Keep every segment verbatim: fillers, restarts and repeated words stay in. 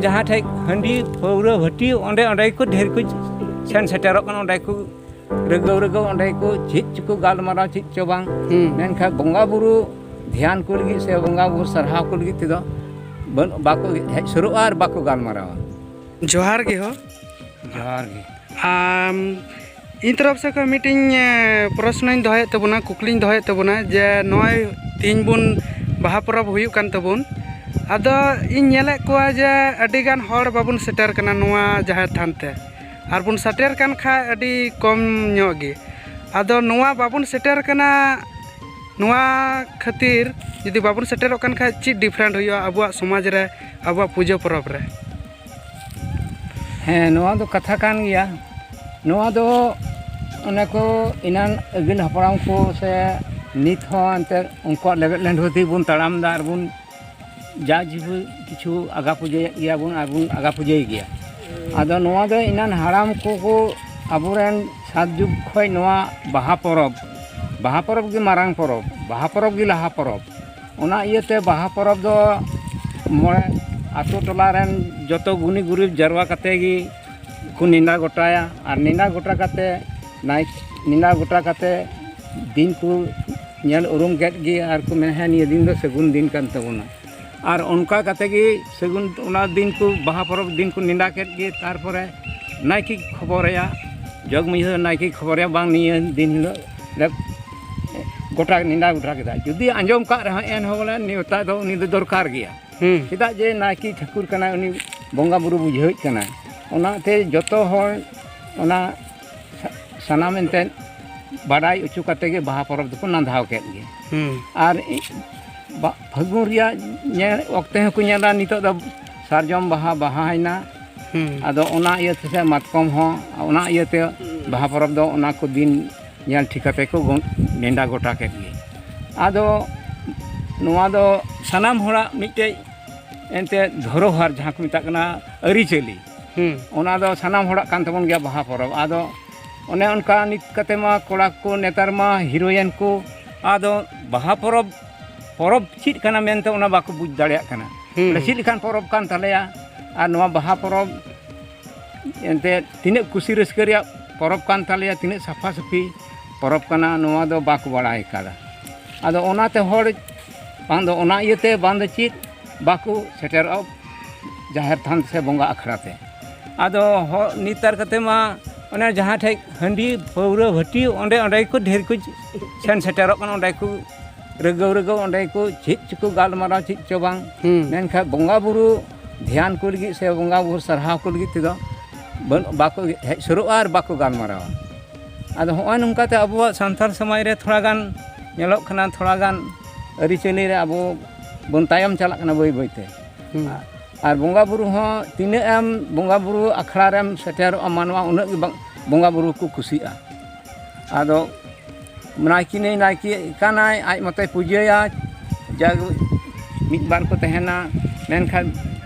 ᱡᱟᱦᱟᱸ ᱴᱷᱮᱡ ᱦᱟᱺᱰᱤ ᱯᱟᱹᱣᱨᱟᱹ ᱵᱷᱟᱹᱴᱤ, ᱚᱸᱰᱮ ᱚᱸᱰᱮ ᱜᱮᱠᱚ ᱰᱷᱮᱨ ᱠᱚ ᱥᱮᱱ ᱥᱮᱴᱮᱨᱚᱜ ᱠᱟᱱᱟ, ᱚᱸᱰᱮ ᱠᱚ ᱨᱟᱹᱜᱟᱹᱣ ᱨᱟᱹᱜᱟᱹᱣ, ᱚᱸᱰᱮ ᱠᱚ ᱪᱮᱫ ᱪᱚᱠᱚ ᱜᱟᱞᱢᱟᱨᱟᱣ, ᱪᱮᱫ ᱪᱚ ᱵᱟᱝ᱾ ᱦᱩᱸ᱾ ᱢᱮᱱᱠᱷᱟᱱ ᱵᱚᱸᱜᱟ ᱵᱩᱨᱩ ᱫᱷᱮᱭᱟᱱ ᱠᱚ ᱞᱟᱹᱜᱤᱫ ᱥᱮ ᱵᱚᱸᱜᱟ ᱵᱩᱨᱩ ᱥᱟᱨᱦᱟᱣ ᱠᱚ ᱞᱟᱹᱜᱤᱫ ᱛᱮᱫᱚ ᱵᱟᱹᱱᱩᱜ, ᱵᱟᱠᱚ ᱦᱮᱡ ᱥᱩᱨᱩᱜᱼᱟ ᱟᱨ ᱵᱟᱠᱚ ᱜᱟᱞᱢᱟᱨᱟᱣᱟ᱾ ᱡᱚᱦᱟᱨ ᱜᱮ ᱦᱳ᱾ ᱡᱚᱦᱟᱨ ᱜᱮ᱾ ᱟᱢ, ᱤᱧ ᱛᱚᱨᱚᱯ ᱥᱮᱫ ᱠᱷᱚᱱ ᱢᱤᱫᱴᱮᱱ, ᱮ, ᱯᱨᱚᱥᱱᱚᱧ ᱫᱚᱦᱚᱭᱮᱫ ᱛᱟᱵᱚᱱᱟ, ᱠᱩᱠᱞᱤᱧ ᱫᱚᱦᱚᱭᱮᱫ ᱛᱟᱵᱚᱱᱟ ᱡᱮ ᱱᱚᱜᱼᱚᱭ ᱛᱮᱦᱮᱧ ᱵᱚᱱ ᱵᱟᱦᱟ ᱯᱚᱨᱚᱵᱽ ᱦᱩᱭᱩᱜ ᱠᱟᱱ ᱛᱟᱵᱚᱱ, ᱟᱫᱚ ᱤᱧ ᱧᱮᱞᱮᱫ ᱠᱚᱣᱟ ᱡᱮ ᱟᱹᱰᱤᱜᱟᱱ ᱦᱚᱲ ᱵᱟᱵᱚᱱ ᱥᱮᱴᱮᱨ ᱠᱟᱱᱟ ᱱᱚᱣᱟ ᱡᱟᱦᱮᱨ ᱛᱷᱟᱱ ᱛᱮ, ᱟᱨ ᱵᱚᱱ ᱥᱮᱴᱮᱨ ᱠᱟᱱ ᱠᱷᱟᱡ ᱟᱹᱰᱤ ᱠᱚᱢ ᱧᱚᱜ ᱜᱮ᱾ ᱟᱫᱚ ᱱᱚᱣᱟ ᱵᱟᱵᱚᱱ ᱥᱮᱴᱮᱨ ᱠᱟᱱᱟ, ᱱᱚᱣᱟ ᱠᱷᱟᱹᱛᱤᱨ ᱡᱩᱫᱤ ᱵᱟᱵᱚᱱ ᱥᱮᱴᱮᱨᱚᱜ ᱠᱟᱱ ᱠᱷᱟᱡ ᱪᱮᱫ ᱰᱤᱯᱷᱟᱨᱮᱱᱴ ᱦᱩᱭᱩᱜᱼᱟ ᱟᱵᱚᱣᱟᱜ ᱥᱚᱢᱟᱡᱽ ᱨᱮ, ᱟᱵᱚᱣᱟᱜ ᱯᱩᱡᱟᱹ ᱯᱚᱨᱚᱵᱽ ᱨᱮ? ᱦᱮᱸ, ᱱᱚᱣᱟ ᱫᱚ ᱠᱟᱛᱷᱟ ᱠᱟᱱ ᱜᱮᱭᱟ᱾ ᱱᱚᱣᱟ ᱫᱚ ᱚᱱᱮ ᱠᱚ ᱮᱱᱟᱱ ᱟᱹᱜᱤᱞ ᱦᱟᱯᱲᱟᱢ ᱠᱚ ᱥᱮ ᱱᱤᱛ ᱦᱚᱸ ᱮᱱᱛᱮᱫ ᱩᱱᱠᱩᱣᱟᱜ ᱞᱮᱵᱮᱫ ᱞᱮᱸᱰᱷᱩ ᱛᱮᱜᱮ ᱵᱚᱱ ᱛᱟᱲᱟᱢ ᱮᱫᱟ ᱟᱨ ᱵᱚᱱ ᱡᱟ ᱡᱤᱵᱚ ᱠᱤᱪᱷᱩ ᱟᱜᱟ ᱯᱩᱡᱟᱹᱭᱮᱫ ᱜᱮᱭᱟ ᱵᱚᱱ ᱟᱨ ᱵᱚᱱ ᱟᱜᱟ ᱯᱩᱡᱟᱹᱭ ᱜᱮᱭᱟ᱾ ᱟᱫᱚ ᱱᱚᱣᱟ ᱫᱚ ᱮᱱᱟᱱ ᱦᱟᱲᱟᱢ ᱠᱚᱠᱚ ᱟᱵᱚᱨᱮᱱ ᱥᱟᱛ ᱡᱩᱜᱽ ᱠᱷᱚᱱ ᱱᱚᱣᱟ ᱵᱟᱦᱟ ᱯᱚᱨᱚᱵᱽ, ᱵᱟᱦᱟ ᱯᱚᱨᱚᱵᱽ ᱜᱮ ᱢᱟᱨᱟᱝ ᱯᱚᱨᱚᱵᱽ, ᱵᱟᱦᱟ ᱯᱚᱨᱚᱵᱽ ᱜᱮ ᱞᱟᱦᱟ ᱯᱚᱨᱚᱵᱽ᱾ ᱚᱱᱟ ᱤᱭᱟᱹᱛᱮ ᱵᱟᱦᱟ ᱯᱚᱨᱚᱵᱽ ᱫᱚ ᱢᱚᱬᱮ ᱟᱛᱳ ᱴᱚᱞᱟ ᱨᱮᱱ ᱡᱚᱛᱚ ᱜᱩᱱᱤ ᱜᱩᱨᱤᱵᱽ ᱡᱟᱨᱣᱟ ᱠᱟᱛᱮ ᱜᱮ ᱠᱚ ᱱᱮᱰᱟ ᱜᱚᱴᱟᱭᱟ᱾ ᱟᱨ ᱱᱮᱰᱟ ᱜᱚᱴᱟ ᱠᱟᱛᱮ ᱱᱟᱭ-, ᱱᱮᱰᱟ ᱜᱚᱴᱟ ᱠᱟᱛᱮ ᱫᱤᱱ ᱠᱚ ᱧᱮᱞ ᱩᱨᱩᱢ ᱠᱮᱫ ᱜᱮ ᱟᱨ ᱠᱚ ᱢᱮᱱᱟ, "ᱦᱮᱸ, ᱱᱤᱭᱟᱹ ᱫᱤᱱ ᱫᱚ ᱥᱟᱹᱜᱩᱱ ᱫᱤᱱ ᱠᱟᱱ ᱛᱟᱵᱚᱱᱟ᱾" ᱟᱨ ᱚᱱᱠᱟ ᱠᱟᱛᱮ ᱜᱮ ᱥᱟᱹᱜᱩᱱ ᱚᱱᱟ ᱫᱤᱱ ᱠᱚ, ᱵᱟᱦᱟ ᱯᱚᱨᱚᱵᱽ ᱫᱤᱱ ᱠᱚ ᱱᱮᱰᱟ ᱠᱮᱫ ᱜᱮ, ᱛᱟᱨᱯᱚᱨᱮ ᱱᱟᱭᱠᱮ ᱠᱷᱚᱵᱚᱨᱟᱭᱟ, ᱡᱚᱜᱽ ᱢᱟᱺᱡᱷᱤ ᱫᱚ ᱱᱟᱭᱠᱮ ᱠᱷᱚᱵᱚᱨᱟᱭᱟ, "ᱵᱟᱝ, ᱱᱤᱭᱟᱹ ᱫᱤᱱ ᱦᱤᱞᱳᱜ ᱞᱮ ᱜᱚᱴᱟ, ᱱᱮᱰᱟ ᱜᱚᱴᱟ ᱠᱮᱫᱟ᱾" ᱡᱩᱫᱤ ᱟᱸᱡᱚᱢ ᱠᱟᱜ ᱨᱮᱦᱚᱸ, ᱮᱱᱦᱚᱸ ᱵᱚᱞᱮ ᱱᱮᱣᱛᱟ ᱫᱚ ᱩᱱᱤ ᱫᱚ ᱫᱚᱨᱠᱟᱨ ᱜᱮᱭᱟ᱾ ᱦᱩᱸ᱾ ᱪᱮᱫᱟᱜ ᱡᱮ ᱱᱟᱭᱠᱮ ᱴᱷᱟᱹᱠᱩᱨ ᱠᱟᱱᱟᱭ, ᱩᱱᱤ ᱵᱚᱸᱜᱟ ᱵᱩᱨᱩ ᱵᱩᱡᱷᱟᱹᱣᱤᱡ ᱠᱟᱱᱟᱭ᱾ ᱚᱱᱟᱛᱮ ᱡᱚᱛᱚ ᱦᱚᱲ ᱚᱱᱟ ᱥᱟ-, ᱥᱟᱱᱟᱢ ᱮᱱᱛᱮᱫ ᱵᱟᱰᱟᱭ ᱦᱚᱪᱚ ᱠᱟᱛᱮ ᱜᱮ ᱵᱟᱦᱟ ᱯᱚᱨᱚᱵᱽ ᱫᱚᱠᱚ ᱱᱟᱸᱫᱷᱟᱣ ᱠᱮᱫ ᱜᱮ᱾ ᱦᱩᱸ᱾ ᱟᱨ ᱤ-, ᱵᱟ-, ᱯᱷᱟᱹᱜᱩᱱ ᱨᱮᱭᱟᱜ ᱧᱮᱞ ᱚᱠᱛᱮ ᱦᱚᱸᱠᱚ ᱧᱮᱞᱟ, ᱱᱤᱛᱚᱜ ᱫᱚ ᱥᱟᱨᱡᱚᱢ ᱵᱟᱦᱟ ᱵᱟᱦᱟᱭᱮᱱᱟ᱾ ᱦᱩᱸ᱾ ᱟᱫᱚ ᱚᱱᱟ ᱤᱭᱟᱹᱛᱮ ᱥᱮ ᱢᱟᱛᱠᱚᱢ ᱦᱚᱸ, ᱚᱱᱟ ᱤᱭᱟᱹᱛᱮ ᱵᱟᱦᱟ ᱯᱚᱨᱚᱵᱽ ᱫᱚ ᱚᱱᱟ ᱠᱚ ᱫᱤᱱ ᱧᱮᱞ ᱴᱷᱤᱠ ᱠᱟᱛᱮ ᱠᱚ ᱜᱚ-, ᱱᱮᱰᱟ ᱜᱚᱴᱟ ᱠᱮᱫ ᱜᱮ᱾ ᱟᱫᱚ ᱱᱚᱣᱟ ᱫᱚ ᱥᱟᱱᱟᱢ ᱦᱚᱲᱟᱜ ᱢᱤᱫᱴᱮᱡ ᱮᱱᱛᱮᱫ ᱫᱷᱚᱨᱚᱦᱟᱨ, ᱡᱟᱦᱟᱸ ᱠᱚ ᱢᱮᱛᱟᱜ ᱠᱟᱱᱟ ᱟᱹᱨᱤᱪᱟᱹᱞᱤ, ᱦᱩᱸ᱾ ᱚᱱᱟ ᱫᱚ ᱥᱟᱱᱟᱢ ᱦᱚᱲᱟᱜ ᱠᱟᱱ ᱛᱟᱵᱚᱱ ᱜᱮᱭᱟ ᱵᱟᱦᱟ ᱯᱚᱨᱚᱵᱽ᱾ ᱟᱫᱚ ᱚᱱᱮ ᱚᱱᱠᱟ ᱱᱤᱛ ᱠᱟᱛᱮ ᱢᱟ ᱠᱚᱲᱟ ᱠᱚ ᱱᱮᱛᱟᱨ ᱢᱟ ᱦᱤᱨᱳᱭᱮᱱ ᱠᱚ, ᱟᱫᱚ ᱵᱟᱦᱟ ᱯᱚᱨᱚᱵᱽ, ᱯᱚᱨᱚᱵᱽ ᱪᱮᱫ ᱠᱟᱱᱟ ᱢᱮᱱᱛᱮ ᱚᱱᱟ ᱵᱟᱠᱚ ᱵᱩᱡᱽ ᱫᱟᱲᱮᱭᱟᱜ ᱠᱟᱱᱟ᱾ ᱦᱩᱸ᱾ ᱵᱚᱞᱮ ᱪᱮᱫ ᱞᱮᱠᱟᱱ ᱯᱚᱨᱚᱵᱽ ᱠᱟᱱ ᱛᱟᱞᱮᱭᱟ? ᱟᱨ ᱱᱚᱣᱟ ᱵᱟᱦᱟ ᱯᱚᱨᱚᱵᱽ ᱮᱱᱛᱮᱫ ᱛᱤᱱᱟᱹᱜ ᱠᱩᱥᱤ ᱨᱟᱹᱥᱠᱟᱹ ᱨᱮᱭᱟᱜ ᱯᱚᱨᱚᱵᱽ ᱠᱟᱱ ᱛᱟᱞᱮᱭᱟ, ᱛᱤᱱᱟᱹᱜ ᱥᱟᱯᱷᱟ ᱥᱟᱹᱯᱷᱤ ᱯᱚᱨᱚᱵᱽ ᱠᱟᱱᱟ, ᱱᱚᱣᱟ ᱫᱚ ᱵᱟᱠᱚ ᱵᱟᱲᱟᱭ ᱟᱠᱟᱫᱟ᱾ ᱟᱫᱚ ᱚᱱᱟᱛᱮ ᱦᱚᱲ ᱵᱟᱝ ᱫᱚ ᱚᱱᱟ ᱤᱭᱟᱹᱛᱮ ᱵᱟᱝ ᱫᱚ ᱪᱮᱫ ᱵᱟᱠᱚ ᱥᱮᱴᱮᱨᱚᱜᱼᱟ ᱡᱟᱦᱮᱨ ᱛᱷᱟᱱ ᱥᱮ ᱵᱚᱸᱜᱟ ᱟᱠᱷᱲᱟ ᱛᱮ᱾ ᱟᱫᱚ ᱦᱚ-, ᱱᱮᱛᱟᱨ ᱠᱟᱛᱮ ᱢᱟ ᱚᱱᱮ ᱡᱟᱦᱟᱸ ᱴᱷᱮᱡ ᱦᱟᱺᱰᱤ ᱯᱟᱹᱣᱨᱟᱹ ᱵᱷᱟᱹᱴᱤ, ᱚᱸᱰᱮ, ᱚᱸᱰᱮ ᱜᱮᱠᱚ ᱰᱷᱮᱨ ᱠᱚ ᱥᱮᱱ ᱥᱮᱴᱮᱨᱚᱜ ᱠᱟᱱᱟ, ᱚᱸᱰᱮ ᱠᱚ ᱨᱟᱹᱜᱟᱹᱣ ᱨᱟᱹᱜᱟᱹᱣ, ᱚᱸᱰᱮ ᱠᱚ ᱪᱮᱫ ᱪᱚᱠᱚ ᱜᱟᱞᱢᱟᱨᱟᱣ, ᱪᱮᱫ ᱪᱚ ᱵᱟᱝ᱾ ᱦᱩᱸ᱾ ᱢᱮᱱᱠᱷᱟᱱ ᱵᱚᱸᱜᱟ ᱵᱩᱨᱩ ᱫᱷᱮᱭᱟᱱ ᱠᱚ ᱞᱟᱹᱜᱤᱫ ᱥᱮ ᱵᱚᱸᱜᱟ ᱵᱩᱨᱩ ᱥᱟᱨᱦᱟᱣ ᱠᱚ ᱞᱟᱹᱜᱤᱫ ᱛᱮᱫᱚ ᱵᱟᱹᱱᱩᱜ, ᱵᱟᱠᱚ ᱦᱮᱡ ᱥᱩᱨᱩᱜᱼᱟ ᱟᱨ ᱵᱟᱠᱚ ᱜᱟᱞᱢᱟᱨᱟᱣᱟ᱾ ᱟᱫᱚ ᱦᱚᱸᱜᱼᱚᱭ ᱱᱚᱝᱠᱟᱛᱮ ᱟᱵᱚᱣᱟᱜ ᱥᱟᱱᱛᱟᱲ ᱥᱚᱢᱟᱡᱽ ᱨᱮ ᱛᱷᱚᱲᱟ ᱜᱟᱱ ᱧᱮᱞᱚᱜ ᱠᱟᱱᱟ, ᱛᱷᱚᱲᱟ ᱜᱟᱱ ᱟᱹᱨᱤᱪᱟᱹᱞᱤ ᱨᱮ ᱟᱵᱚ ᱵᱚᱱ ᱛᱟᱭᱚᱢ ᱪᱟᱞᱟᱜ ᱠᱟᱱᱟ ᱵᱟᱹᱭ ᱵᱟᱹᱭᱛᱮ᱾ ᱦᱩᱸ᱾ ᱟᱨ ᱵᱚᱸᱜᱟ ᱵᱩᱨᱩ ᱦᱚᱸ ᱛᱤᱱᱟᱹᱜ ᱮᱢ ᱵᱚᱸᱜᱟ ᱵᱩᱨᱩ ᱟᱠᱷᱲᱟ ᱨᱮᱢ ᱥᱮᱴᱮᱨᱚᱜᱼᱟ ᱢᱟᱱᱣᱟ, ᱩᱱᱟᱹᱜ ᱜᱮ ᱵᱟᱝ-, ᱵᱚᱸᱜᱟ ᱵᱩᱨᱩ ᱠᱚ ᱠᱩᱥᱤᱜᱼᱟ᱾ ᱟᱫᱚ ᱱᱟᱭᱠᱮ ᱱᱟᱭ ᱱᱟᱭᱠᱮ ᱠᱟᱱᱟᱭ, ᱟᱡ ᱢᱚᱛᱚᱭ ᱯᱩᱡᱟᱹᱭᱟ, ᱡᱟᱜᱮ ᱢᱤᱫ ᱵᱟᱨ ᱠᱚ ᱛᱟᱦᱮᱱᱟ, ᱢᱮᱱᱠᱷᱟᱱ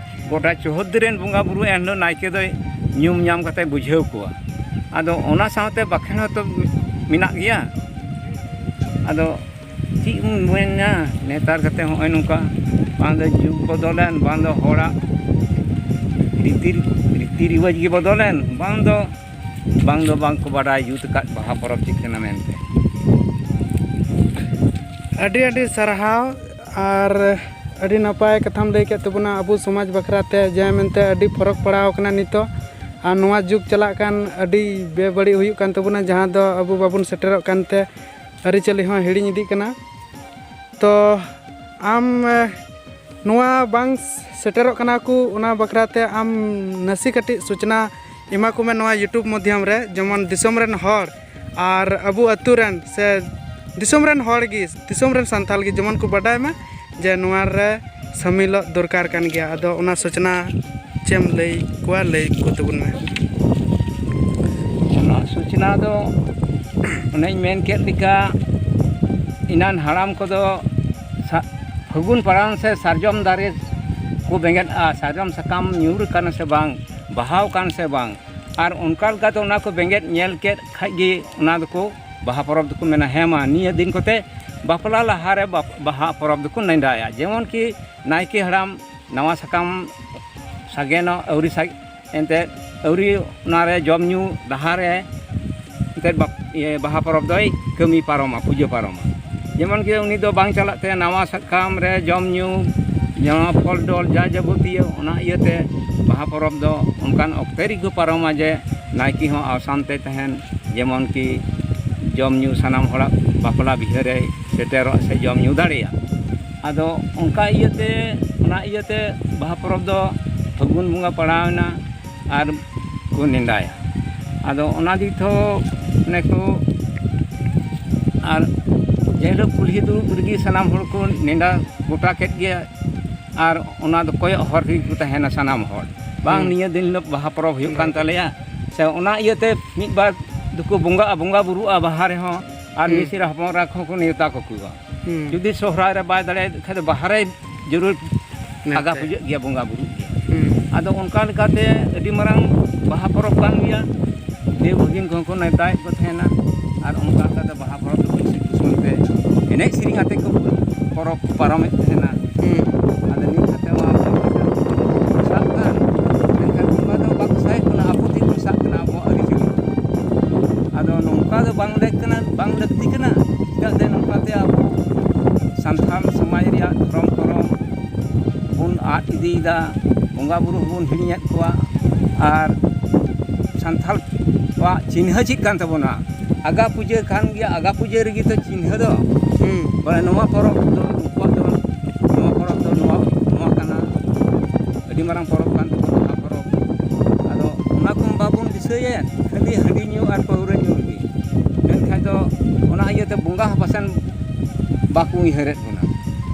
ᱜᱚᱴᱟ ᱪᱳᱦᱳᱫᱽᱫᱤ ᱨᱮᱱ ᱵᱚᱸᱜᱟ ᱵᱩᱨᱩ ᱮᱱᱦᱤᱞᱳᱜ ᱱᱟᱭᱠᱮ ᱫᱚᱭ ᱧᱩᱢ ᱧᱟᱢ ᱠᱟᱛᱮ ᱵᱩᱡᱷᱟᱹᱣ ᱠᱚᱣᱟ᱾ ᱟᱫᱚ ᱚᱱᱟ ᱥᱟᱶᱛᱮ ᱵᱟᱠᱷᱮᱬ ᱦᱚᱸᱛᱚ ᱢᱮᱱᱟᱜ ᱜᱮᱭᱟ᱾ ᱟᱫᱚ ᱪᱮᱫ ᱵᱚᱱ ᱢᱮᱱᱟ, ᱱᱮᱛᱟᱨ ᱠᱟᱛᱮ ᱦᱚᱸᱜᱼᱚᱭ ᱱᱚᱝᱠᱟ, ᱵᱟᱝ ᱫᱚ ᱡᱩᱜᱽ ᱵᱚᱫᱚᱞᱮᱱ, ᱵᱟᱝ ᱫᱚ ᱦᱚᱲᱟᱜ ᱨᱤᱛᱤ, ᱨᱤᱛᱤ ᱨᱤᱣᱟᱡᱽ ᱜᱮ ᱵᱚᱫᱚᱞᱮᱱ, ᱵᱟᱝ ᱫᱚ, ᱵᱟᱝ ᱫᱚ ᱵᱟᱝ ᱠᱚ ᱵᱟᱰᱟᱭ ᱡᱩᱛ ᱟᱠᱟᱫ ᱵᱟᱦᱟ ᱯᱚᱨᱚᱵᱽ ᱪᱮᱫ ᱠᱟᱱᱟ ᱢᱮᱱᱛᱮ᱾ ᱟᱹᱰᱤ ᱟᱹᱰᱤ ᱥᱟᱨᱦᱟᱣ᱾ ᱟᱨ ᱟᱹᱰᱤ ᱱᱟᱯᱟᱭ ᱠᱟᱛᱷᱟᱢ ᱞᱟᱹᱭ ᱠᱮᱫ ᱛᱟᱵᱚᱱᱟ ᱟᱵᱚ ᱥᱚᱢᱟᱡᱽ ᱵᱟᱠᱷᱨᱟ ᱛᱮ, ᱡᱮ ᱢᱮᱱᱛᱮ ᱟᱹᱰᱤ ᱯᱷᱚᱨᱚᱠ ᱯᱟᱲᱟᱣ ᱟᱠᱟᱱᱟ ᱱᱤᱛᱚᱜ᱾ ᱟᱨ ᱱᱚᱣᱟ ᱡᱩᱜᱽ ᱪᱟᱞᱟᱜ ᱠᱟᱱ ᱟᱹᱰᱤ ᱵᱮᱵᱟᱹᱲᱤᱡ ᱦᱩᱭᱩᱜ ᱠᱟᱱ ᱛᱟᱵᱚᱱᱟ, ᱡᱟᱦᱟᱸ ᱫᱚ ᱟᱵᱚ ᱵᱟᱵᱚᱱ ᱥᱮᱴᱮᱨᱚᱜ ᱠᱟᱱᱛᱮ ᱟᱹᱨᱤᱪᱟᱹᱞᱤ ᱦᱚᱸ ᱦᱤᱲᱤᱧ ᱤᱫᱤᱜ ᱠᱟᱱᱟ᱾ ᱛᱚ ᱟᱢ, ᱮ, ᱱᱚᱣᱟ ᱵᱟᱝ ᱥᱮᱴᱮᱨᱚᱜ ᱠᱟᱱᱟ ᱠᱚ, ᱚᱱᱟ ᱵᱟᱠᱷᱨᱟ ᱛᱮ ᱟᱢ ᱱᱟᱥᱮ ᱠᱟᱹᱴᱤᱡ ᱥᱩᱪᱱᱟ ᱮᱢᱟ ᱠᱚᱢᱮ ᱱᱚᱣᱟ YouTube ᱢᱟᱫᱽᱫᱷᱚᱢ ᱨᱮ, ᱡᱮᱢᱚᱱ ᱫᱤᱥᱚᱢ ᱨᱮᱱ ᱦᱚᱲ ᱟᱨ ᱟᱵᱚ ᱟᱹᱛᱩ ᱨᱮᱱ ᱥᱮ ᱫᱤᱥᱚᱢ ᱨᱮᱱ ᱦᱚᱲ ᱜᱮ, ᱫᱤᱥᱚᱢ ᱨᱮᱱ ᱥᱟᱱᱛᱟᱲ ᱜᱮ ᱡᱮᱢᱚᱱ ᱠᱚ ᱵᱟᱰᱟᱭ ᱢᱟ ᱡᱮ ᱱᱚᱣᱟ ᱨᱮ ᱥᱟᱹᱢᱤᱞᱚᱜ ᱫᱚᱨᱠᱟᱨ ᱠᱟᱱ ᱜᱮᱭᱟ᱾ ᱟᱫᱚ ᱚᱱᱟ ᱥᱩᱪᱱᱟ ᱪᱮᱫ ᱮᱢ ᱞᱟᱹᱭ ᱠᱚᱣᱟ, ᱞᱟᱹᱭ ᱠᱚ ᱛᱟᱵᱚᱱ ᱢᱮ᱾ ᱚᱱᱟ ᱥᱩᱪᱱᱟ ᱫᱚ ᱚᱱᱮᱧ ᱢᱮᱱ ᱠᱮᱫ ᱞᱮᱠᱟ, ᱮᱱᱟᱱ ᱦᱟᱲᱟᱢ ᱠᱚᱫᱚ ᱥᱟ-, ᱯᱷᱟᱹᱜᱩᱱ ᱯᱟᱲᱟᱣ ᱥᱮ ᱥᱟᱨᱡᱚᱢ ᱫᱟᱨᱮ ᱠᱚ ᱵᱮᱸᱜᱮᱫᱼᱟ, ᱥᱟᱨᱡᱚᱢ ᱥᱟᱠᱟᱢ ᱧᱩᱨ ᱟᱠᱟᱱᱟ ᱥᱮ ᱵᱟᱝ, ᱵᱟᱦᱟᱣ ᱟᱠᱟᱱ ᱥᱮ ᱵᱟᱝ, ᱟᱨ ᱚᱱᱠᱟ ᱞᱮᱠᱟᱛᱮ ᱚᱱᱟ ᱠᱚ ᱵᱮᱸᱜᱮᱫ ᱧᱮᱞ ᱠᱮᱫ ᱠᱷᱟᱡ ᱜᱮ ᱚᱱᱟ ᱫᱚᱠᱚ, ᱵᱟᱦᱟ ᱯᱚᱨᱚᱵᱽ ᱫᱚᱠᱚ ᱢᱮᱱᱟ, ᱦᱮᱸ ᱢᱟ ᱱᱤᱭᱟᱹ ᱫᱤᱱ ᱠᱚᱛᱮ ᱵᱟᱯᱞᱟ ᱞᱟᱦᱟᱨᱮ ᱵᱟᱯ-, ᱵᱟᱦᱟ ᱯᱚᱨᱚᱵᱽ ᱫᱚᱠᱚ ᱱᱮᱰᱟᱭᱟ᱾ ᱡᱮᱢᱚᱱ ᱠᱤ ᱱᱟᱭᱠᱮ ᱦᱟᱲᱟᱢ ᱱᱟᱣᱟ ᱥᱟᱠᱟᱢ ᱥᱟᱜᱮᱱᱚᱜ ᱟᱹᱣᱨᱤ ᱥᱟᱜ ᱮᱱᱛᱮᱫ ᱟᱹᱣᱨᱤ ᱚᱱᱟᱨᱮ ᱡᱚᱢ ᱧᱩ ᱰᱟᱦᱟᱨ ᱨᱮ ᱮᱱᱛᱮᱫ ᱵᱟᱯ- ᱤᱭᱟᱹ, ᱵᱟᱦᱟ ᱯᱚᱨᱚᱵᱽ ᱫᱚᱭ ᱠᱟᱹᱢᱤ ᱯᱟᱨᱚᱢᱟ, ᱯᱩᱡᱟᱹ ᱯᱟᱨᱚᱢᱟ᱾ ᱡᱮᱢᱚᱱ ᱠᱤ ᱩᱱᱤ ᱫᱚ ᱵᱟᱝ ᱪᱟᱞᱟᱜ ᱛᱮ ᱱᱟᱣᱟ ᱥᱟᱠᱟᱢ ᱨᱮ ᱡᱚᱢ ᱧᱩ, ᱱᱟᱣᱟ ᱯᱷᱚᱞ ᱰᱚᱞ, ᱡᱟ ᱡᱟᱵᱚᱛᱤᱭᱚ, ᱚᱱᱟ ᱤᱭᱟᱹᱛᱮ ᱵᱟᱦᱟ ᱯᱚᱨᱚᱵᱽ ᱫᱚ ᱚᱱᱠᱟᱱ ᱚᱠᱛᱮ ᱨᱮᱜᱮ ᱠᱚ ᱯᱟᱨᱚᱢᱟ ᱡᱮ ᱱᱟᱭᱠᱮ ᱦᱚᱸ ᱟᱥᱟᱱ ᱛᱮ ᱛᱟᱦᱮᱱ, ᱡᱮᱢᱚᱱ ᱠᱤ ᱡᱚᱢ ᱧᱩ ᱥᱟᱱᱟᱢ ᱦᱚᱲᱟᱜ ᱵᱟᱯᱞᱟ ᱵᱤᱦᱟᱹ ᱨᱮ ᱥᱮᱴᱮᱨᱚᱜ ᱥᱮ ᱡᱚᱢ ᱧᱩ ᱫᱟᱲᱮᱭᱟᱜ᱾ ᱟᱫᱚ ᱚᱱᱠᱟ ᱤᱭᱟᱹᱛᱮ, ᱚᱱᱟ ᱤᱭᱟᱹᱛᱮ ᱵᱟᱦᱟ ᱯᱚᱨᱚᱵᱽ ᱫᱚ ᱯᱷᱟᱹᱜᱩᱱ ᱵᱚᱸᱜᱟ ᱯᱟᱲᱟᱣᱮᱱᱟ ᱟᱨ ᱠᱚ ᱱᱮᱰᱟᱭᱟ᱾ ᱟᱫᱚ ᱚᱱᱟ ᱫᱤᱠ ᱛᱮᱦᱚᱸ ᱚᱱᱮ ᱠᱚ, ᱟᱨ ᱡᱮ ᱦᱤᱞᱳᱜ ᱠᱩᱞᱦᱤ ᱫᱩᱲᱩᱵ ᱨᱮᱜᱮ ᱥᱟᱱᱟᱢ ᱦᱚᱲ ᱠᱚ ᱱᱮᱰᱟ ᱜᱚᱴᱟ ᱠᱮᱫ ᱜᱮ, ᱟᱨ ᱚᱱᱟ ᱫᱚ ᱠᱚᱭᱚᱜ ᱦᱚᱨ ᱨᱮᱜᱮ ᱠᱚ ᱛᱟᱦᱮᱱᱟ ᱥᱟᱱᱟᱢ ᱦᱚᱲ, ᱵᱟᱝ ᱦᱩᱸ᱾ ᱱᱤᱭᱟᱹ ᱫᱤᱱ ᱦᱤᱞᱳᱜ ᱵᱟᱦᱟ ᱯᱚᱨᱚᱵᱽ ᱦᱩᱭᱩᱜ ᱠᱟᱱ ᱛᱟᱞᱮᱭᱟ, ᱥᱮ ᱚᱱᱟ ᱤᱭᱟᱹᱛᱮ ᱢᱤᱫ ᱵᱟᱨ ᱫᱚᱠᱚ ᱵᱚᱸᱜᱟᱜᱼᱟ, ᱵᱚᱸᱜᱟ ᱵᱩᱨᱩᱜᱼᱟ ᱵᱟᱦᱟ ᱨᱮᱦᱚᱸ, ᱟᱨ ᱦᱩᱸ᱾ ᱢᱤᱥᱨᱟ ᱦᱚᱯᱚᱱ ᱮᱨᱟ ᱠᱚᱦᱚᱸ ᱠᱚ ᱱᱮᱣᱛᱟ ᱠᱟᱠᱚᱣᱟ᱾ ᱦᱩᱸ᱾ ᱡᱩᱫᱤ ᱥᱚᱦᱨᱟᱭ ᱨᱮ ᱵᱟᱭ ᱫᱟᱲᱮᱭᱟᱜ ᱠᱷᱟᱡ ᱫᱚ ᱵᱟᱦᱟ ᱨᱮ ᱡᱟᱹᱨᱩᱲ ᱱᱮᱣᱛᱟ᱾ ᱟᱜᱟ ᱯᱩᱡᱟᱹᱜ ᱜᱮᱭᱟ, ᱵᱚᱸᱜᱟ ᱵᱩᱨᱩᱜ ᱜᱮᱭᱟ᱾ ᱦᱩᱸ᱾ ᱟᱫᱚ ᱚᱱᱠᱟ ᱞᱮᱠᱟᱛᱮ ᱟᱹᱰᱤ ᱢᱟᱨᱟᱝ ᱵᱟᱦᱟ ᱯᱚᱨᱚᱵᱽ ᱠᱟᱱ ᱜᱮᱭᱟ᱾ ᱫᱮᱣ ᱵᱷᱟᱹᱜᱤᱱ ᱠᱚᱦᱚᱸ ᱠᱚ ᱱᱮᱣᱛᱟᱭᱮᱫ ᱠᱚ ᱛᱟᱦᱮᱱᱟ᱾ ᱟᱨ ᱚᱱᱠᱟ ᱞᱮᱠᱟᱛᱮ ᱵᱟᱦᱟ ᱯᱚᱨᱚᱵᱽ ᱫᱚ ᱠᱩᱥᱤ ᱠᱩᱥᱟᱹᱞ ᱛᱮ ᱮᱱᱮᱡ ᱥᱮᱨᱮᱧ ᱟᱛᱮ ᱠᱚ ᱯᱚᱨᱚᱵᱽ ᱠᱚ ᱯᱟᱨᱚᱢᱮᱫ ᱛᱟᱦᱮᱱᱟ᱾ ᱦᱩᱸ᱾ ᱟᱫᱚ ᱱᱤᱛ ᱠᱟᱛᱮ ᱢᱟ ᱥᱟᱵ ᱠᱟᱱ, ᱢᱮᱱᱠᱷᱟᱱ ᱚᱱᱟ ᱫᱚ ᱵᱟᱠᱚ ᱥᱟᱭᱮᱫ ᱠᱟᱱᱟ, ᱟᱵᱚ ᱛᱮᱜᱮ ᱵᱚᱱ ᱥᱟᱵ ᱠᱟᱱᱟ ᱟᱵᱚᱣᱟᱜ ᱟᱹᱨᱤᱪᱟᱹᱞᱤ᱾ ᱟᱫᱚ ᱱᱚᱝᱠᱟ ᱫᱚ ᱵᱟᱝ ᱞᱮᱠ ᱠᱟᱱᱟ, ᱵᱟᱝ ᱞᱟᱹᱠᱛᱤ ᱠᱟᱱᱟ᱾ ᱪᱮᱫᱟᱜ ᱥᱮ ᱱᱚᱝᱠᱟᱛᱮ ᱟᱵᱚ ᱥᱟᱱᱛᱟᱲ ᱥᱚᱢᱟᱡᱽ ᱨᱮᱭᱟᱜ ᱫᱷᱚᱨᱚᱢ ᱠᱚᱨᱚᱢ ᱵᱚᱱ ᱟᱫ ᱤᱫᱤᱭᱮᱫᱟ, ᱵᱚᱸᱜᱟ ᱵᱩᱨᱩ ᱦᱚᱸᱵᱚᱱ ᱦᱤᱲᱤᱧᱮᱫ ᱠᱚᱣᱟ᱾ ᱟᱨ ᱥᱟᱱᱛᱟᱲ ᱠᱚᱣᱟᱜ ᱪᱤᱱᱦᱟᱹ ᱪᱮᱫ ᱠᱟᱱ ᱛᱟᱵᱚᱱᱟ? ᱟᱜᱟ ᱯᱩᱡᱟᱹ ᱠᱟᱱ ᱜᱮᱭᱟ, ᱟᱜᱟ ᱯᱩᱡᱟᱹ ᱨᱮᱜᱮ ᱛᱚ ᱪᱤᱱᱦᱟᱹ ᱫᱚ᱾ ᱦᱩᱸ᱾ ᱵᱚᱞᱮ ᱱᱚᱣᱟ ᱯᱚᱨᱚᱵᱽ ᱫᱚ ᱩᱱᱠᱩᱣᱟᱜ ᱫᱚ, ᱱᱚᱣᱟ ᱯᱚᱨᱚᱵᱽ ᱫᱚ ᱱᱚᱣᱟ, ᱱᱚᱣᱟ ᱠᱟᱱᱟ, ᱟᱹᱰᱤ ᱢᱟᱨᱟᱝ ᱯᱚᱨᱚᱵᱽ ᱠᱟᱱ ᱛᱟᱵᱚᱱᱟ ᱵᱟᱦᱟ ᱯᱚᱨᱚᱵᱽ᱾ ᱟᱫᱚ ᱚᱱᱟ ᱠᱚ ᱵᱟᱵᱚᱱ ᱫᱤᱥᱟᱹᱭᱮᱫ, ᱠᱷᱟᱹᱞᱤ ᱦᱟᱺᱰᱤ ᱧᱩ ᱟᱨ ᱯᱟᱹᱣᱨᱟᱹ ᱧᱩ ᱨᱮᱜᱮ᱾ ᱢᱮᱱᱠᱷᱟᱱ ᱫᱚ ᱚᱱᱟ ᱤᱭᱟᱹᱛᱮ ᱵᱚᱸᱜᱟ ᱦᱚᱸ ᱯᱟᱥᱮᱱ ᱵᱟᱠᱚ ᱩᱭᱦᱟᱹᱨᱮᱫ ᱵᱚᱱᱟ᱾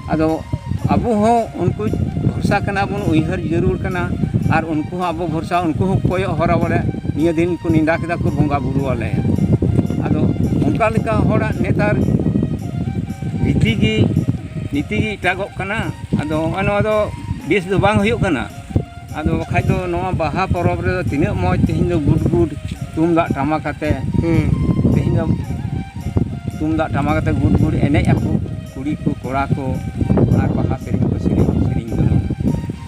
ᱟᱫᱚ ᱟᱵᱚ ᱦᱚᱸ ᱩᱱᱠᱩ ᱵᱷᱚᱨᱥᱟ ᱠᱟᱱᱟ ᱵᱚᱱ, ᱩᱭᱦᱟᱹᱨ ᱡᱟᱹᱨᱩᱲ ᱠᱟᱱᱟ᱾ ᱟᱨ ᱩᱱᱠᱩ ᱦᱚᱸ ᱟᱵᱚ ᱵᱷᱚᱨᱥᱟ, ᱩᱱᱠᱩ ᱦᱚᱸ ᱠᱚᱭᱚᱜ ᱦᱚᱨᱟ ᱵᱚᱞᱮ ᱱᱤᱭᱟᱹ ᱫᱤᱱ ᱠᱚ ᱱᱮᱰᱟ ᱠᱮᱫᱟ ᱠᱚ ᱵᱚᱸᱜᱟ ᱵᱩᱨᱩ ᱟᱞᱮ᱾ ᱟᱫᱚ ᱚᱱᱠᱟ ᱞᱮᱠᱟ ᱦᱚᱲᱟᱜ ᱱᱮᱛᱟᱨ ᱨᱤᱛᱤ ᱜᱮ, ᱱᱤᱛᱤ ᱜᱮ ᱮᱴᱟᱜᱚᱜ ᱠᱟᱱᱟ᱾ ᱟᱫᱚ ᱱᱚᱜᱼᱚᱭ ᱱᱚᱣᱟ ᱫᱚ ᱵᱮᱥ ᱫᱚ ᱵᱟᱝ ᱦᱩᱭᱩᱜ ᱠᱟᱱᱟ᱾ ᱟᱫᱚ ᱵᱟᱠᱷᱟᱡ ᱫᱚ ᱱᱚᱣᱟ ᱵᱟᱦᱟ ᱯᱚᱨᱚᱵᱽ ᱨᱮᱫᱚ ᱛᱤᱱᱟᱹᱜ ᱢᱚᱡᱽ ᱛᱮᱦᱮᱧ ᱫᱚ ᱜᱩᱰ ᱜᱩᱰ ᱛᱩᱢᱫᱟᱜ ᱴᱟᱢᱟᱠ ᱟᱛᱮ, ᱦᱩᱸ᱾ ᱛᱮᱦᱮᱧ ᱫᱚ ᱛᱩᱢᱫᱟᱜ ᱴᱟᱢᱟᱠ ᱟᱛᱮ ᱜᱩᱰ ᱜᱩᱰ ᱮᱱᱮᱡ ᱟᱠᱚ ᱠᱩᱲᱤ ᱠᱚ, ᱠᱚᱲᱟ ᱠᱚ, ᱟᱨ ᱵᱟᱦᱟ ᱥᱮᱨᱮᱧ ᱠᱚ ᱥᱮᱨᱮᱧ, ᱥᱮᱨᱮᱧ ᱜᱟᱱᱚᱜᱼᱟ᱾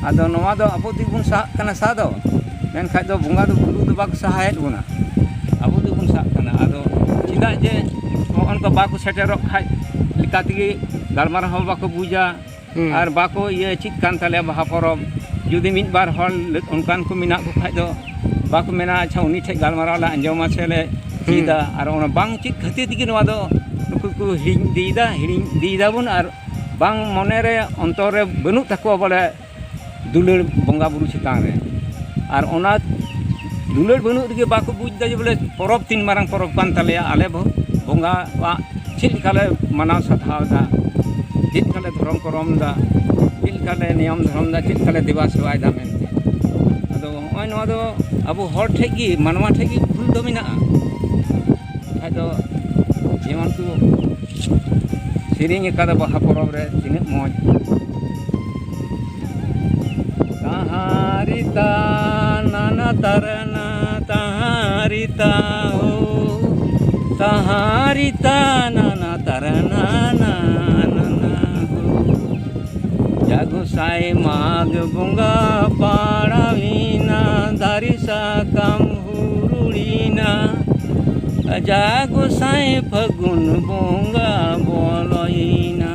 ᱟᱫᱚ ᱱᱚᱣᱟ ᱫᱚ ᱟᱵᱚ ᱛᱮᱜᱮ ᱵᱚᱱ ᱥᱟᱦᱟᱜ ᱠᱟᱱᱟ ᱥᱟᱦᱟ ᱫᱚ᱾ ᱢᱮᱱᱠᱷᱟᱡ ᱫᱚ ᱵᱚᱸᱜᱟ ᱫᱚ, ᱵᱩᱨᱩ ᱫᱚ ᱵᱟᱠᱚ ᱥᱟᱦᱟᱭᱮᱫ ᱵᱚᱱᱟ, ᱟᱵᱚ ᱛᱮᱜᱮ ᱵᱚᱱ ᱥᱟᱦᱟᱜ ᱠᱟᱱᱟ᱾ ᱟᱫᱚ ᱪᱮᱫᱟᱜ ᱡᱮ ᱱᱚᱜᱼᱚ ᱱᱚᱝᱠᱟ ᱵᱟᱠᱚ ᱥᱮᱴᱮᱨᱚᱜ ᱠᱷᱟᱡ ᱞᱮᱠᱟ ᱛᱮᱜᱮ ᱜᱟᱞᱢᱟᱨᱟᱣ ᱦᱚᱸ ᱵᱟᱠᱚ ᱵᱩᱡᱟ᱾ ᱦᱩᱸ᱾ ᱟᱨ ᱵᱟᱠᱚ ᱤᱭᱟᱹ ᱪᱮᱫ ᱠᱟᱱ ᱛᱟᱞᱮᱭᱟ ᱵᱟᱦᱟ ᱯᱚᱨᱚᱵᱽ᱾ ᱡᱩᱫᱤ ᱢᱤᱫ ᱵᱟᱨ ᱦᱚᱲ ᱚᱱᱠᱟᱱ ᱠᱚ ᱢᱮᱱᱟᱜ ᱠᱚ ᱠᱷᱟᱡ ᱫᱚ ᱵᱟᱠᱚ ᱢᱮᱱᱟ, "ᱟᱪᱪᱷᱟ, ᱩᱱᱤ ᱴᱷᱮᱡ ᱜᱟᱞᱢᱟᱨᱟᱣ ᱞᱮ ᱟᱸᱡᱚᱢᱟ ᱥᱮ ᱞᱮ ᱦᱩᱸ᱾ ᱪᱮᱫᱟ", ᱟᱨ ᱚᱱᱟ ᱵᱟᱝ ᱪᱮᱫ ᱠᱷᱟᱹᱛᱤᱨ ᱛᱮᱜᱮ ᱱᱚᱣᱟ ᱫᱚ ᱱᱩᱠᱩ ᱠᱚ ᱦᱤᱲᱤᱧ ᱤᱫᱤᱭᱮᱫᱟ, ᱦᱤᱲᱤᱧ ᱤᱫᱤᱭᱮᱫᱟ ᱵᱚᱱ, ᱟᱨ ᱵᱟᱝ ᱢᱚᱱᱮ ᱨᱮ ᱚᱱᱛᱚᱨ ᱨᱮ ᱵᱟᱹᱱᱩᱜ ᱛᱟᱠᱚᱣᱟ ᱵᱚᱞᱮ ᱫᱩᱞᱟᱹᱲ ᱵᱚᱸᱜᱟ ᱵᱩᱨᱩ ᱪᱮᱛᱟᱱ ᱨᱮ᱾ ᱟᱨ ᱚᱱᱟ ᱫᱩᱞᱟᱹᱲ ᱵᱟᱹᱱᱩᱜ ᱨᱮᱜᱮ ᱵᱟᱠᱚ ᱵᱩᱡᱽ ᱮᱫᱟ ᱡᱮ ᱵᱚᱞᱮ ᱯᱚᱨᱚᱵᱽ ᱛᱤᱱ ᱢᱟᱨᱟᱝ ᱯᱚᱨᱚᱵᱽ ᱠᱟᱱ ᱛᱟᱞᱮᱭᱟ, ᱟᱞᱮ ᱵᱚ-, ᱵᱚᱸᱜᱟᱣᱟᱜ ᱪᱮᱫ ᱞᱮᱠᱟ ᱞᱮ ᱢᱟᱱᱟᱣ ᱥᱟᱛᱷᱟᱣ ᱮᱫᱟ, ᱪᱮᱫ ᱞᱮᱠᱟ ᱞᱮ ᱫᱷᱚᱨᱚᱢ ᱠᱚᱨᱚᱢ ᱮᱫᱟ, ᱪᱮᱫ ᱞᱮᱠᱟ ᱞᱮ ᱱᱤᱭᱚᱢ ᱫᱷᱚᱨᱚᱢ ᱮᱫᱟ, ᱪᱮᱫ ᱞᱮᱠᱟ ᱞᱮ ᱫᱮᱵᱟ ᱥᱮᱵᱟᱭᱮᱫᱟ ᱢᱮᱱᱛᱮ᱾ ᱟᱫᱚ ᱱᱚᱜᱼᱚᱭ ᱱᱚᱣᱟ ᱫᱚ ᱟᱵᱚ ᱦᱚᱲ ᱴᱷᱮᱡ ᱜᱮ, ᱢᱟᱱᱣᱟ ᱴᱷᱮᱡ ᱜᱮ ᱵᱷᱩᱞ ᱫᱚ ᱢᱮᱱᱟᱜᱼᱟ᱾ ᱵᱟᱠᱷᱟᱡ ᱫᱚ ᱡᱮᱢᱚᱱ ᱠᱚ ᱥᱮᱨᱮᱧ ᱟᱠᱟᱫᱟ ᱵᱟᱦᱟ ᱯᱚᱨᱚᱵᱽ ᱨᱮ, ᱛᱤᱱᱟᱹᱜ ᱢᱚᱡᱽ᱾ ᱛᱟᱦᱟᱸ ᱨᱤᱛᱟ ᱱᱟᱱᱟ ᱛᱟᱨᱟᱱᱟ, ᱛᱟᱦᱟᱸ ᱨᱤᱛᱟ ᱦᱳ, ᱛᱟᱦᱟᱸ ᱨᱤᱛᱟ ᱱᱟᱱᱟ ᱛᱟᱨᱟᱱᱟ ᱱᱟᱱᱟ ᱦᱳ᱾ ᱡᱟ ᱜᱚᱸᱥᱟᱭ ᱢᱟᱜᱽ ᱵᱚᱸᱜᱟ ᱯᱟᱲᱟᱣᱮᱱᱟ, ᱫᱟᱨᱮ ᱥᱟᱠᱟᱢ ᱦᱩᱨᱩᱲᱤᱱᱟ, ᱡᱟ ᱜᱚᱸᱥᱟᱭ ᱯᱷᱟᱹᱜᱩᱱ ᱵᱚᱸᱜᱟ ᱵᱚᱞᱚᱭᱮᱱᱟ,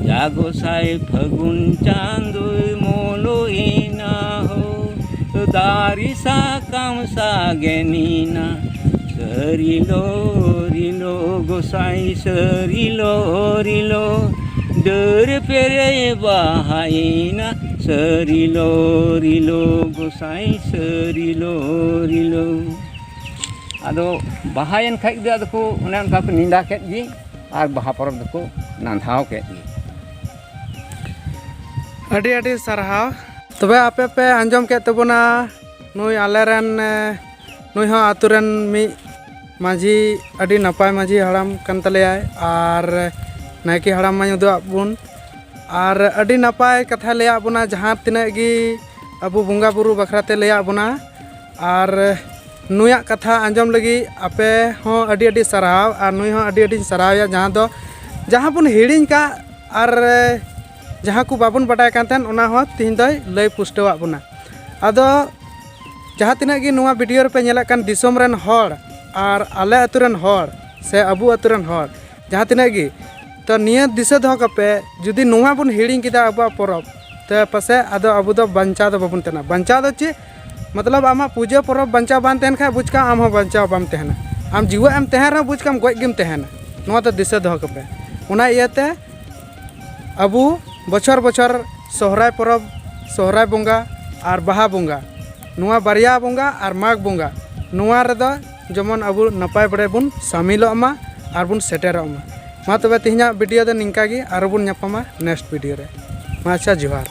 ᱡᱟ ᱜᱚᱸᱥᱟᱭ ᱯᱷᱟᱹᱜᱩᱱ ᱪᱟᱸᱫᱚᱭ ᱢᱚᱞᱚᱭᱮᱱᱟ ᱦᱳ, ᱫᱟᱨᱮ ᱥᱟᱠᱟᱢ ᱥᱟᱜᱮᱱᱮᱱᱟ᱾ ᱥᱟᱹᱨᱤᱞᱳ ᱨᱤᱞᱳ ᱜᱚᱸᱥᱟᱭ ᱥᱟᱹᱨᱤᱞᱳ ᱨᱤᱞᱳ, ᱰᱟᱹᱨ ᱯᱮᱨᱮᱡ ᱵᱟᱦᱟᱭᱮᱱᱟ᱾ ᱥᱟᱹᱨᱤᱞᱳ ᱨᱤᱞᱳ ᱜᱚᱸᱥᱟᱭ ᱥᱟᱹᱨᱤᱞᱳ ᱨᱤᱞᱳ᱾ ᱟᱫᱚ ᱵᱟᱦᱟᱭᱮᱱ ᱠᱷᱟᱡ ᱜᱮ ᱟᱫᱚ ᱠᱚ ᱚᱱᱮ ᱚᱱᱠᱟ ᱠᱚ ᱱᱮᱸᱰᱟ ᱠᱮᱫ ᱜᱮ ᱟᱨ ᱵᱟᱦᱟ ᱯᱚᱨᱚᱵᱽ ᱫᱚᱠᱚ ᱱᱟᱸᱫᱷᱟᱣ ᱠᱮᱫ ᱜᱮ᱾ ᱟᱹᱰᱤ ᱟᱹᱰᱤ ᱥᱟᱨᱦᱟᱣ᱾ ᱛᱚᱵᱮ ᱟᱯᱮ ᱯᱮ ᱟᱸᱡᱚᱢ ᱠᱮᱫ ᱛᱟᱵᱚᱱᱟ, ᱱᱩᱭ ᱟᱞᱮᱨᱮᱱ, ᱮ, ᱱᱩᱭ ᱦᱚᱸ ᱟᱛᱳ ᱨᱮᱱ ᱢᱤᱫ ᱢᱟᱹᱡᱷᱤ, ᱟᱹᱰᱤ ᱱᱟᱯᱟᱭ ᱢᱟᱹᱡᱷᱤ ᱦᱟᱲᱟᱢ ᱠᱟᱱ ᱛᱟᱞᱮᱭᱟᱭ ᱟᱨ ᱱᱟᱭᱠᱮ ᱦᱟᱲᱟᱢ ᱢᱟᱹᱧ ᱩᱫᱩᱜ ᱟᱫ ᱵᱚᱱ᱾ ᱟᱨ ᱟᱹᱰᱤ ᱱᱟᱯᱟᱭ ᱠᱟᱛᱷᱟᱭ ᱞᱟᱹᱭᱟᱫ ᱵᱚᱱᱟ, ᱡᱟᱦᱟᱸ ᱛᱤᱱᱟᱹᱜ ᱜᱮ ᱟᱵᱚ ᱵᱚᱸᱜᱟ ᱵᱩᱨᱩ ᱵᱟᱠᱷᱨᱟ ᱛᱮ ᱞᱟᱹᱭᱟᱫ ᱵᱚᱱᱟ᱾ ᱟᱨ ᱱᱩᱭᱟᱜ ᱠᱟᱛᱷᱟ ᱟᱸᱡᱚᱢ ᱞᱟᱹᱜᱤᱫ ᱟᱯᱮ ᱦᱚᱸ ᱟᱹᱰᱤ ᱟᱹᱰᱤ ᱥᱟᱨᱦᱟᱣ ᱟᱨ ᱱᱩᱭ ᱦᱚᱸ ᱟᱹᱰᱤ ᱟᱹᱰᱤᱧ ᱥᱟᱨᱦᱟᱣᱮᱭᱟ, ᱡᱟᱦᱟᱸ ᱫᱚ, ᱡᱟᱦᱟᱸ ᱵᱚᱱ ᱦᱤᱲᱤᱧ ᱠᱟᱜ ᱟᱨ ᱡᱟᱦᱟᱸ ᱠᱚ ᱵᱟᱵᱚᱱ ᱵᱟᱰᱟᱭ ᱠᱟᱱ ᱛᱟᱦᱮᱸᱱ, ᱚᱱᱟ ᱦᱚᱸ ᱛᱤᱦᱤᱧ ᱫᱚᱭ ᱞᱟᱹᱭ ᱯᱩᱥᱴᱟᱹᱣᱟᱫ ᱵᱚᱱᱟ᱾ ᱟᱫᱚ ᱡᱟᱦᱟᱸ ᱛᱤᱱᱟᱹᱜ ᱜᱮ ᱱᱚᱣᱟ ᱵᱷᱤᱰᱤᱭᱳ ᱨᱮᱯᱮ ᱧᱮᱞᱮᱫ ᱠᱟᱱ ᱫᱤᱥᱚᱢ ᱨᱮᱱ ᱦᱚᱲ ᱟᱨ ᱟᱞᱮ ᱟᱹᱛᱩ ᱨᱮᱱ ᱦᱚᱲ ᱥᱮ ᱟᱵᱚ ᱟᱹᱛᱩ ᱨᱮᱱ ᱦᱚᱲ, ᱡᱟᱦᱟᱸ ᱛᱤᱱᱟᱹᱜ ᱜᱮ, ᱛᱚ ᱱᱤᱭᱟᱹ ᱫᱤᱥᱟᱹ ᱫᱚᱦᱚ ᱠᱟᱯᱮ, ᱡᱩᱫᱤ ᱱᱚᱣᱟ ᱵᱚᱱ ᱦᱤᱲᱤᱧ ᱠᱮᱫᱟ ᱟᱵᱚᱣᱟᱜ ᱯᱚᱨᱚᱵᱽ, ᱛᱚ ᱯᱟᱥᱮᱡ ᱟᱫᱚ ᱟᱵᱚ ᱫᱚ ᱵᱟᱧᱪᱟᱣ ᱫᱚ ᱵᱟᱵᱚᱱ ᱛᱟᱦᱮᱱᱟ᱾ ᱵᱟᱧᱪᱟᱣ ᱫᱚ ᱪᱮᱫ? ᱢᱚᱛᱞᱚᱵ, ᱟᱢᱟᱜ ᱯᱩᱡᱟᱹ ᱯᱚᱨᱚᱵᱽ ᱵᱟᱧᱪᱟᱣ ᱵᱟᱝ ᱛᱟᱦᱮᱱ ᱠᱷᱟᱡ, ᱵᱩᱡᱽ ᱠᱟᱜ ᱟᱢ ᱦᱚᱸ ᱵᱟᱧᱪᱟᱣ ᱵᱟᱢ ᱛᱟᱦᱮᱱᱟ᱾ ᱟᱢ ᱡᱤᱣᱮᱫ ᱮᱢ ᱛᱟᱦᱮᱱ ᱨᱮᱦᱚᱸ, ᱵᱩᱡᱽ ᱠᱟᱜ ᱟᱢ ᱜᱚᱡ ᱜᱮᱢ ᱛᱟᱦᱮᱱᱟ᱾ ᱱᱚᱣᱟ ᱫᱚ ᱫᱤᱥᱟᱹ ᱫᱚᱦᱚ ᱠᱟᱯᱮ᱾ ᱚᱱᱟ ᱤᱭᱟᱹᱛᱮ ᱟᱵᱚ ᱵᱚᱪᱷᱚᱨ ᱵᱚᱪᱷᱚᱨ ᱥᱚᱦᱨᱟᱭ ᱯᱚᱨᱚᱵᱽ, ᱥᱚᱦᱨᱟᱭ ᱵᱚᱸᱜᱟ ᱟᱨ ᱵᱟᱦᱟ ᱵᱚᱸᱜᱟ, ᱱᱚᱣᱟ ᱵᱟᱨᱭᱟ ᱵᱚᱸᱜᱟ ᱟᱨ ᱢᱟᱜᱽ ᱵᱚᱸᱜᱟ, ᱱᱚᱣᱟ ᱨᱮᱫᱚ ᱡᱮᱢᱚᱱ ᱟᱵᱚ ᱱᱟᱯᱟᱭ ᱵᱟᱲᱮ ᱵᱚᱱ ᱥᱟᱢᱤᱞᱚᱜ ᱢᱟ ᱟᱨ ᱵᱚᱱ ᱥᱮᱴᱮᱨᱚᱜ ᱢᱟ᱾ ᱢᱟ ᱛᱚᱵᱮ ᱛᱮᱦᱮᱧᱟᱜ ᱵᱷᱤᱰᱤᱭᱳ ᱫᱚ ᱱᱤᱝᱠᱟ ᱜᱮ, ᱟᱨᱚ ᱵᱚᱱ ᱧᱟᱯᱟᱢᱟ ᱱᱮᱠᱥᱴ ᱵᱷᱤᱰᱤᱭᱳ ᱨᱮ᱾ ᱢᱟ ᱟᱪᱪᱷᱟ, ᱡᱚᱦᱟᱨ᱾